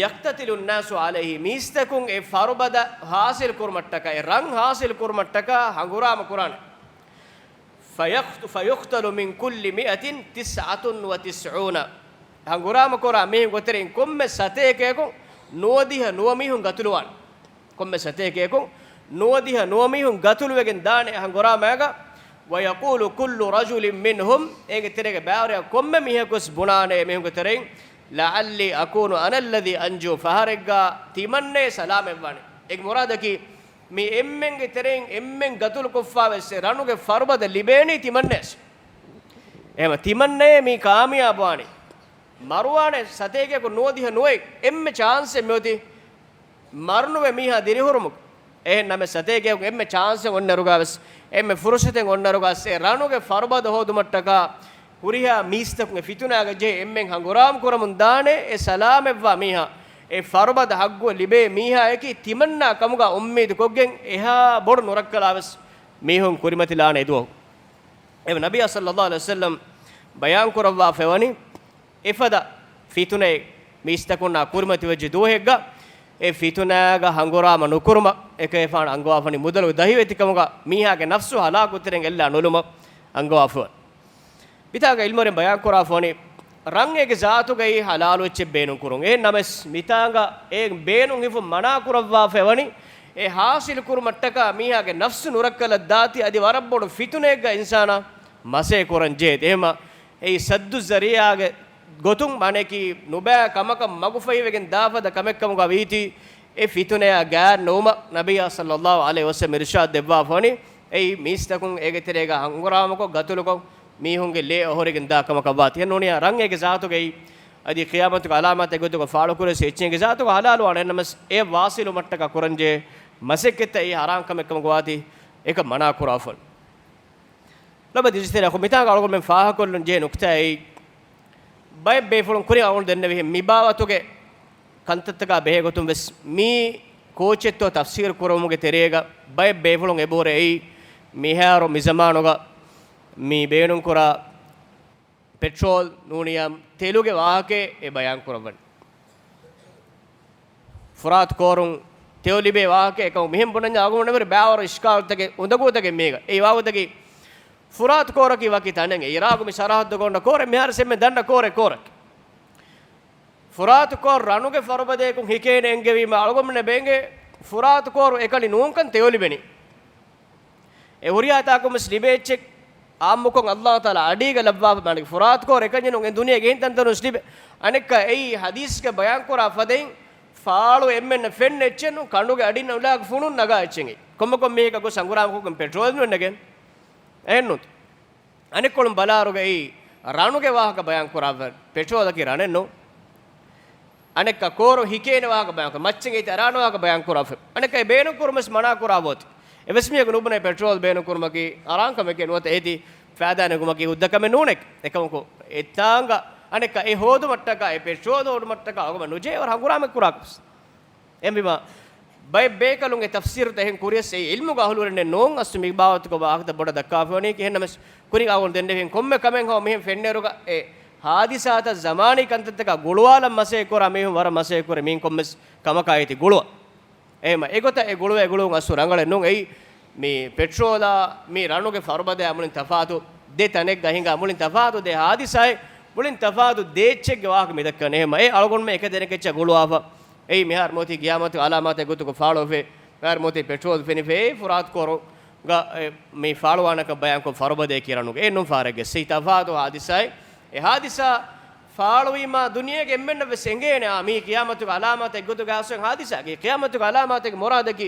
يقتتل الناس عليه، މީސްތަކުން އެ ފަރުބަދަ ޙާޞިލް ކުރުމަށްޓަކާ، އެ ރަން ޙާޞިލް ކުރުމަށްޓަކާ ހަނގުރާމަ ކުރާނެ. فيقت-، فيقتل من كل مائة تسعة وتسعون. ހަނގުރާމަ ކުރާ މީހުންގެ ތެރެއިން ކޮންމެ ސަތޭކަޔަކުން ނުވަދިހަ ނުވަ މީހުން ގަތުލުވާނެ. ކޮންމެ ސަތޭކަޔަކުން ނުވަދިހަ ނުވަ މީހުން ގަތުލުވެގެން ދާނެ އެ ހަނގުރާމައިގަ. ويقول كل رجل منهم، އޭގެ ތެރޭގަ ބައިވެރިވާ ކޮންމެ މީހަކުވެސް ބުނާނެ އެ މީހުންގެ ތެރެއިން، لعلي أكون أنا الذي أنجو، ފަހަރެއްގަ ތިމަންނައޭ ސަލާމަތްވާނީ. އޭގެ މުރާދަކީ، މި އެންމެންގެ ތެރެއިން އެންމެން ގަތުލުކޮށްފާވެސް އެ ރަނުގެ ފަރުބަދަ ލިބޭނީ ތިމަންނަޔަށް. އެހެމަ ތިމަންނައޭ މީ ކާމިޔާބުވާނީ. މަރުވާނެ ސަތޭކަޔަކު ނުވަދިހަ ނުވައެއް، އެންމެ ޗާންސެއް މިއޮތީ މަރުނުވެ މީހާ ދިރިހުރުމުގެ. އެހެން ނަމަ ސަތޭކަޔަކު އެންމެ ޗާންސެއް އޮންނައިރުގަވެސް، އެންމެ ފުރުސަތެއް އޮންނައިރުގަވެސް އެ ރަނުގެ ފަރުބަދަ ހޯދުމަށްޓަކާ ހުރިހާ މީސްތަކުން އެ ފިތުނާގަ ޖެހި އެންމެން ހަނގުރާމަ ކުރަމުން ދާނެ އެ ސަލާމަތްވާ މީހާ، އެ ފަރުބަދަ ހައްގު ލިބޭ މީހާއަކީ ތިމަންނާ ކަމުގަ އުއްމީދު ކޮށްގެން އެހާ ބޮޑު ނުރައްކަލާވެސް މީހުން ކުރިމަތިލާނެ އެދުވަހު. އެ ނަބިއްޔާ ޞައްލައްލާހު ޢަލައިހި ވަސައްލަމް ބަޔާން ކުރައްވާފައިވަނީ، އެފަދަ ފިތުނައެއް މީސްތަކުންނާ ކުރިމަތިވެއްޖެ ދުވަހެއްގަ، އެ ފިތުނާގަ ހަނގުރާމަ ނުކުރުމަށް އެކަލޭގެފާނު އަންގަވާފަނީ މުދަލުގެ ދަހިވެތިކަމުގަ މީހާގެ ނަފްސު ހަލާކުތެރެއިން އެއްލާ ނުލުމަށް އަންގަވާފައިވަނީ. މިތާގަ ޢިލްމުވެރިން ބަޔާން ކުރާފައިވަނީ، ރަން އޭގެ ޒާތުގައި ޙަލާލު އެއްޗެއް ބޭނުން ކުރުން. އެހެން ނަމަވެސް، މިތާނގަ އެ ބޭނުން ހިފުން މަނާ ކުރައްވާފައިވަނީ، އެ ޙާޞިލު ކުރުމަށްޓަކާ މީހާގެ ނަފްސު ނުރައްކަލަށް ދާތީ އަދި ވަރަށް ބޮޑު ފިތުނައެއްގަ އިންސާނާ މަސޭ ކުރަން ޖެހޭތީ. އެހެމަ އެއީ ސައްދު ޒަރީޢާގެ ގޮތުން މާނައަކީ ނުބައި ކަމަކަށް މަގުފަހިވެގެން ދާފަދަ ކަމެއްކަމުގަ ވީތީ، އެ ފިތުނަޔާ ގާތް ނުވުމަށް ނަބިއްޔާ ޞައްލައްލާހު ޢަލައިހި ވަސައްލަމް އިރުޝާދު ދެއްވާފައިވަނީ، އެއީ މީސްތަކުން އޭގެ ތެރޭގަ ހަނގުރާމަކޮށް ގަތުލުކޮށް މީހުންގެ ލޭ އޮހޮރިގެން ދާ ކަމަކަށްވާތީ. އެހެން ނޫނީ ރަން އޭގެ ޒާތުގައި އަދި ޤިޔާމަތުގެ ޢަލާމާތެއް ގޮތުގަ ފާޅުކުރެވޭ އެއްޗެއް އޭގެ ޒާތުގަ ޙަލާލުވާނެ. އެހެންނަމަވެސް އެ ވާޞިލުވުމަށްޓަކާ ކުރަންޖެހޭ މަސައްކަތްތައް އެއީ ޙަރާމް ކަމެއް ކަމުގަ ވާތީ އެކަން މަނާ ކުރާފަ. ލޮބުވެތި އިޒުތިރިއަކު، މިތާގަ އަޅުގަނޑުމެން ފާހަގަކޮށްލަން ޖެހޭ ނުކުތާއެއް، ބައެއް ބޭފުޅުން ކުރިން އަޅުގަނޑު ދެންނެވިހެން މިބާވަތުގެ ކަންތައްތަކާ ބެހޭގޮތުން ވެސް މީ ކޯޗެއްތޯ ތަފްސީރު ކުރުމުގެ ތެރޭގަ ބައެއް ބޭފުޅުން އެބަހުރޭ އެއީ، މިހާރު މި ޒަމާނުގަ މި ބޭނުންކުރާ ޕެޓްރޯލް ނޫނިޔާ ތެލުގެ ވާހަކައެއް އެ ބަޔާން ކުރައްވަނީ. ފުރާތު ކޯރުން ތެޔޮ ލިބޭ ވާހަކައެއް އެކަމަކު މިހެން ބުނަންޏާ އަޅުގަނޑުމެން ވެރި ބައިވަރު އިޝްކާލުތަކެއް އުނދަގޫތަކެއް މީގަ. އެ ވާގޮތަކީ ފުރާތު ކޯރަކީ ވަކި ތަނެއް. އެ އިރާގު މި ސަރަހައްދު ގޮނޑަ ކޯރެއް މިހާރު އެންމެން ދަންނަ ކޯރެއް ކޯރަކީ. ފުރާތު ކޯރު ރަނުގެ ފަރުބަދަޔަކުން ހިކޭނެ އެންގެވީމަ އަޅުގަނޑުމެންނަށް ބޭނގޭ ފުރާތު ކޯރު އެކަނި ނޫންކަން ތެޔޮ ލިބެނީ. އެ ހުރިހާ ތާކުން ވެސް ލިބޭ އެއްޗެއް އާއްމުކޮށް ﷲ ތަޢާލާ އަޑީގަ ލައްވާފަ މާނަކީ ފުރާތު ކޯރު އެކަންޏެއް ނޫން އެ ދުނިޔޭގެ އެހެން ތަންތަނުން ވެސް ލިބޭ. އަނެއްކާ އެއީ ޙަދީޘްގަ ބަޔާންކުރާ ފަދައިން ފާޅު އެންމެންނަށް ފެންނަ އެއްޗެއް ނޫން ކަނޑުގެ އަޑިން އުލާގަ ފުނުން ނަގާ އެއްޗެއް. ކޮންމެ ކޮން މީހަކަށް ގޮސް ހަނގުރާމަކޮށްގެން ޕެޓްރޯލް ނުންނަގެން. އެހެންނު. އަނެއްކޮޅުން ބަލާއިރުގައި ރަނުގެ ވާހަކަ ބަޔާން ކުރާ ފަ-، ޕެޓްރޯލަކީ ރަނެއް ނޫން. އަނެއްކާ ކޯރު ހިކޭނެ ވާހަކަ ބަޔާން ކުރާ، މައްޗަށް އޭތި އަރާނެ ވާހަކަ ބަޔާން ކުރާ ފަ-، އަނެއްކާ އެ ބޭނުން ކުރުމަސް މަނާ ކުރާ ވޯތި. އެވެސް މީހަކު ނުބުނޭ ޕެޓްރޯލް ބޭނުން ކުރުމަކީ އަރާން ކަމެކޭ ނުވަތަ އޭތި ފައިދާ ނެގުމަކީ ހުއްދަ ކަމެއް ނޫނެކޭ. އެކަމަކު އެތާނގަ އަނެއްކާ އެ ހޯދުމަށްޓަކާ، އެ ޕެޓްރޯލް ހޯދުމަށްޓަކާ އަޅުގަނޑުމެން ނުޖެހޭވަރު ހަނގުރާމަ ކުރާކަސް. އެހެންވީމަ، ބައެއް ބޭކަލުންގެ ތަފްސީރުތައް އެހެން ކުރިޔަސް އެ އިލްމުގަ އަހުލުވެރިންނެއް ނޫން އަސްލު މި ބާވަތުގަ ވާހަކަތައް ބޮޑަށް ދައްކާފަވަނީ ކިހިނެއްނަމަސް ކުރިން އަޅުގަނޑު ދެންނެވިހެން ކޮންމެ ކަމެއް ހަމަ މިހެން ފެންނައިރުގަ އެ ހާދިސާތައް ޒަމާނީ ކަންތައްތަކާ ގުޅުވާލަން މަސައްކަތް ކުރާ މީހުން ވަރަށް މަސައްކަތް ކުރޭ މީން ކޮންމެސް ކަމަކާ އޭތި ގުޅުވަ. އެހެމަ އެގޮތަށް އެ ގުޅުވެ ގުޅުން އަސްލު ރަނގަޅެއް ނޫން. އެއީ މި ޕެޓްރޯލާ މި ރަނުގެ ފަރުބަދަޔާ މުޅިން ތަފާތު ދެ ތަނެއްގަ ހިނގާ މުޅިން ތަފާތު ދެ ހާދިސާއެއް މުޅިން ތަފާތު ދޭއްޗެއްގެ ވާހަކަ މި ދައްކަނީ. އެހެމަ އެ އަޅުގަނޑުމެން އެކަ ދެނެކެއްޗަށް ގުޅުވާފަ. އެއީ މިހާރު މޯތީ ގިޔާމަތު އަލާމާތެއް ގޮތުގަ ފާޅުވެފަ، މިހާރު މޯތީ ޕެޓްރޯލް ފެނިފަ، އެ ފުރާތު ކޯރުގަ މި ފާޅުވާނެކަން ބަޔާންކޮށް ފަރުބަދަޔަކީ ރަނުގެ. އެއްނޫން ފާރެއްގެ ސި ތަފާތު ހާދިސާއެއް. އެ ހާދިސާ ފާޅުވީމާ ދުނިޔޭގެ އެންމެންނަށް ވެސް އެނގޭނެ އާ މީ ގިޔާމަތުގެ އަލާމާތެއް ގޮތުގަ އަސްވެ ހާދިސާގެ. ގިޔާމަތުގެ އަލާމާތެއްގެ މުރާދަކީ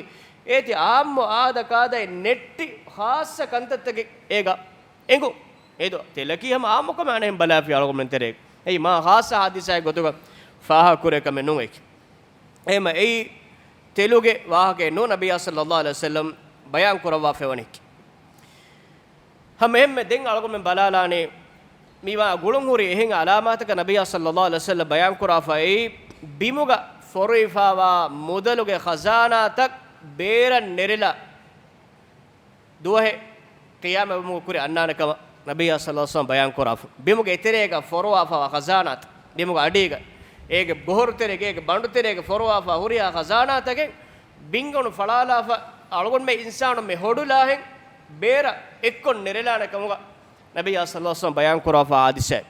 އޭތި އާއްމު އާދަ ކާދައި ނެއްޓި ޚާއްޞަ ކަންތައްތަކެއް އޭގަ އެނގު. އެދޯ ތެލަކީ ހަމަ އާއްމު ކަމެއް އަނެއް ބަލާފި އަޅުގަނޑުމެން ތެރޭގަ. އެއީ މާ ޚާއްޞަ ހާދިސާއެއް ގޮތުގަ ފާހަގަ ކުރޭ ކަމެއް ނޫން އެކި. އެހެމަ އެއީ ތެލުގެ ވާހަކައެއް ނޫން ނަބިއްޔާ ޞައްލައްލާހު ޢަލައިހި ވަސައްލަމް ބަޔާން ކުރައްވާފައިވަނީ. ހަމަ އެހެންމެ ދެން އަޅުގަނޑުމެން ބަލާލާނީ މިވާ ގުޅުން ހުރި އެހެން އަލާމާތަކަށް ނަބިއްޔާ ޞައްލައްލާހު ޢަލައިހި ވަސައްލަމް ބަޔާން ކުރާފައި ބިމުގަ ފޮރުވިފާވާ މުދަލުގެ ޚަޒާނާތައް ބޭރަށް ނެރެލާ ދުވަހެއް ޤިޔާމަތްވުމުގެ ކުރި އަންނާނެ ކަމަށް ނަބިއްޔާ ޞައްލައްލާހު ޢަލައިހި ވަސައްލަމް ބަޔާން ކުރާފަ. ބިމުގެ އެތެރޭގަ ފޮރުވާފަވާ ޚަޒާނާތައް، ބިމުގެ އަޑީގަ، އޭގެ ބޮހޮރުތެރޭގަ، އޭގެ ބަނޑުތެރޭގަ ފޮރުވާފަ ހުރިހާ ޚަޒާނާތަކެއް ބިންގަނޑު ފަޅާލާފަ، އަޅުގަނޑުމެން އިންސާނުން މި ހޮޑުލާހެން ބޭރަށް އެއްކޮށް ނެރެލާނެ ކަމުގަ ނަބިއްޔާ ޞައްލައްލާހު ޢަލައިހި ވަސައްލަމް ބަޔާން ކުރާފަ ޙާދިސާއެއް.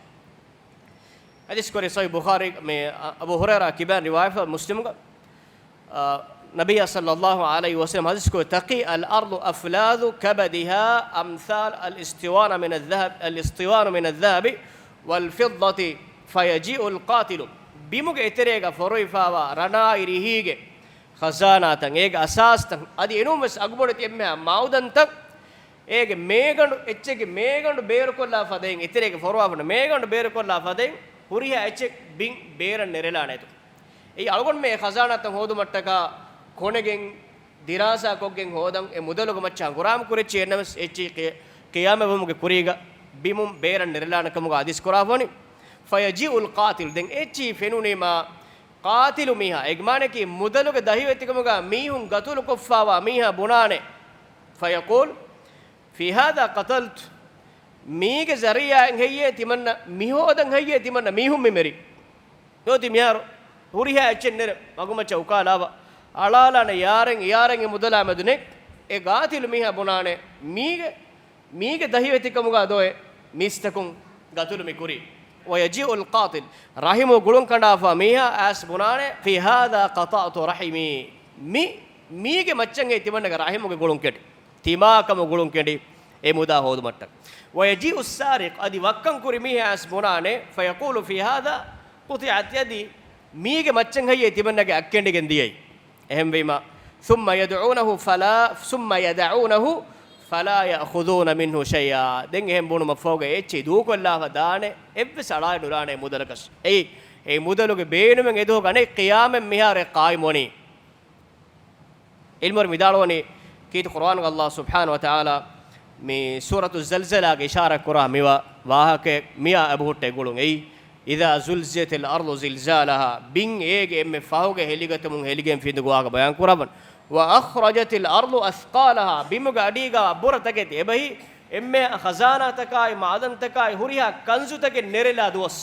ޙަދީޘް ކުރީ ޞަޙީޙު ބުޚާރީ، މި އަ-، އަބޫ ހުރައިރާ ކިބައިން ރިވާޔަތް މުސްލިމުގަ، އަ، ނަބިއްޔާ ޞައްލައްލާހު ޢަލައިހި ވަސައްލަމަ ޙަދީޘް ކުރީ، "تقي الأرض أفلاذ كبدها أمثال الإسطوانة من الذهب، الإسطوانة من الذهب والفضة فيجيء القاتل." ބިމުގެ އެތެރޭގަ ފޮރުވިފާވާ ރަނާއި ރިހީގެ ޚަޒާނާތައް، އޭގެ އަސާސްތައް، އަދި އެނޫން ވެސް އަގުބޮޑެތި އެންމެހާ މައުދަންތައް، އޭގެ މޭގަނޑު، އެއްޗެއްގެ މޭގަނޑު ބޭރުކޮށްލާ ފަދައިން، އެތެރޭގަ ފޮރުވާފަ ހުންނަ މޭގަނޑު ބޭރުކޮށްލާ ފަދައިން ހުރިހާ އެއްޗެއް ބިން ބޭރަށް ނެރެލާނެތޯ. އެއީ އަޅުގަނޑުމެން އެ ޚަޒާނާތައް ހޯދުމަށްޓަކާ ކޮނެގެން ދިރާސާކޮށްގެން ހޯދަން، އެ މުދަލުގެ މައްޗަށް ހަނގުރާމަ ކުރި އެއްޗެއް ނަމަވެސް، އެއްޗެއް ޤި-، ޤިޔާމަތްވުމުގެ ކުރީގަ ބިމުން ބޭރަށް ނެރެލާނެ ކަމުގަ ޙަދީޘް ކުރާފަ ވަނީ. فيجيء القاتل، ދެން އެއްޗެހި ފެނުނީމާ، ޤާތިލު މީހާ، އޭގެ މާނައަކީ މުދަލުގެ ދަހިވެތިކަމުގަ މީހުން ޤަތުލު ކޮށްފާވާ މީހާ ބުނާނެ. فيقول، في هذا قتلت، މީގެ ޒަރީޢާއިން ހެއްޔޭ ތިމަންނަ މި ހޯދަން ހެއްޔޭ ތިމަންނަ މީހުން މި މެރި؟ ނުވަތަ މިހާރު ހުރިހާ އެއްޗެއް ނެރެ މަގުމައްޗަށް އުކާލާފަ އަޅާލާނެ ޔާރެން، ޔާރެން އެ މުދަލާ މެދު ނެތް. އެ ޤާތިލު މީހާ ބުނާނެ، މީގެ، މީގެ ދަހިވެތިކަމުގަ ދޯއޭ މީސްތަކުން ޤަތުލު މި ކުރީ. ويجيء القاتل، ރަޙިމު ގުޅުން ކަނޑާފަ މީހާ އައިސް ބުނާނެ، في هذا قطعت رحمي، މި، މީގެ މައްޗަށް ހެއްޔޭ ތިމަންނަގެ ރަޙިމުގެ ގުޅުން ކެނޑި، ތިމާކަމު ގުޅުން ކެނޑި އެ މުދާ ހޯދުމަށްޓަކާ. ويجيء السارق، އަދި ވައްކަން ކުރި މީހާ އައިސް ބުނާނެ، فيقول في هذا قطعت يدي، މީގެ މައްޗަށް ހެއްޔޭ ތިމަންނަގެ އަތް ކެނޑިގެން ދިޔައީ. އެހެންވީމަ، ثم يدعونه فلا، ثم يدعونه فلا يأخذون منه شيئا، ދެން އެހެން ބުނުމަށްފަހުގަ އެއްޗެހި ދޫކޮށްލާފަ ދާނެ، އެއްވެސް އަޅާއެއް ނުލާނެ އެ މުދަލަކަށް. އެއީ، އެ މުދަލުގެ ބޭނުމެއް އެދުވަހު އަނެއް ޤިޔާމަތް މިހާރު އެ ޤާއިމްވަނީ. ޢިލްމުވެރިން ވިދާޅުވަނީ، ކީރިތި ޤުރުއާނުގަ ﷲ ސުބްޙާނަހޫ ވަތަޢާލާ މި ސޫރަތު ޒަލްޒަލާގެ އިޝާރާތް ކުރާ މިވާ ވާހަކައެއް މިއާ އެބަހުއްޓޭ ގުޅުން. އެއީ، إذا زلزلت الأرض زلزالها، ބިން އޭގެ އެންމެ ފަހުގެ ހެލިގަތުމުން ހެލިގެން ފިނދުގެ ވާހަކަ ބަޔާން ކުރައްވަން. وأخرجت الأرض أثقالها، ބިމުގެ އަޑީގަ ބުރަ ތަކެތި އެބަހި، އެންމެ ޚަޒާނާތަކާއި މަޢުދަންތަކާއި ހުރިހާ ކަންޒުތަކެއް ނެރެލާ ދުވަސް.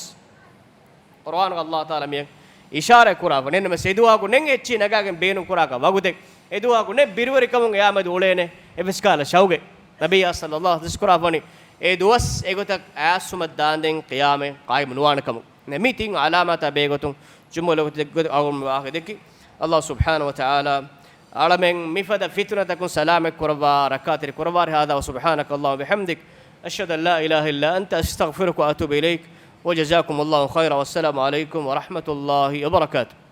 ޤުރުއާނުގަ ﷲ ތަޢާލާ މިއަށް އިޝާރާތް ކުރާފަ ނެންނަމެސް އެ ދުވަހަކު ނެތް އެއްޗިހި ނަގާގެން ބޭނުން ކުރާކަށް ވަގުތެއް. އެ ދުވަހަކު ނެތް ބިރުވެރިކަމުން އެއާމެދު އުޅޭނެ އެއްވެސް ކަހަލަ ޝައުގެއް. ނަބިއްޔާ ޞައްލައްލާހު ޢަލައިހި ވަސައްލަމަ ދަސްކުރާފަނި އެ ދުވަސް އެގޮތަށް އައިސްފުމަށް ދާންދެން ޤިޔާމަތް ޤާއިމު ނުވާނެ ކަމުން. މި ތިން ޢަލާމާތާ ބެހޭގޮތުން ޖުމްޢަ ލޮކުތެއްގޮތަށް އަޅުގަނޑު ވާހަކަ ދެއްކި. ﷲ ސުބްޙާނަހޫ ވަތަޢާލާ އަޅަމެން މިފަދަ ފިތުނަތަކުން ސަލާމަތް ކުރައްވާ، ރައްކާތެރި ކުރައްވާ. هذا وسبحانك اللهم وبحمدك، أشهد أن لا إله إلا أنت، أستغفرك وأتوب إليك. وجزاكم الله خيرا، والسلام عليكم ورحمة الله وبركاته.